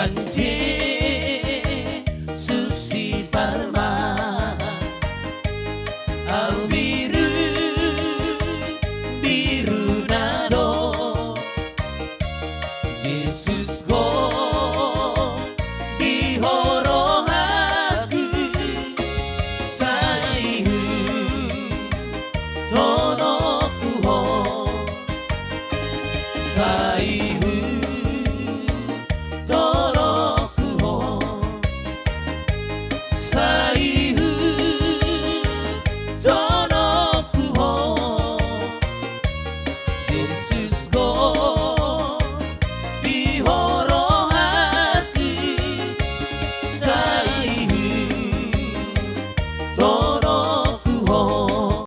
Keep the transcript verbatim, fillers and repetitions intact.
Jesus si parma, au biru, biru na do. Jesus go di ho rohangku, sai hu tolongku ho, sai hu tolongku ho, sai hu tolongku ho. Jesus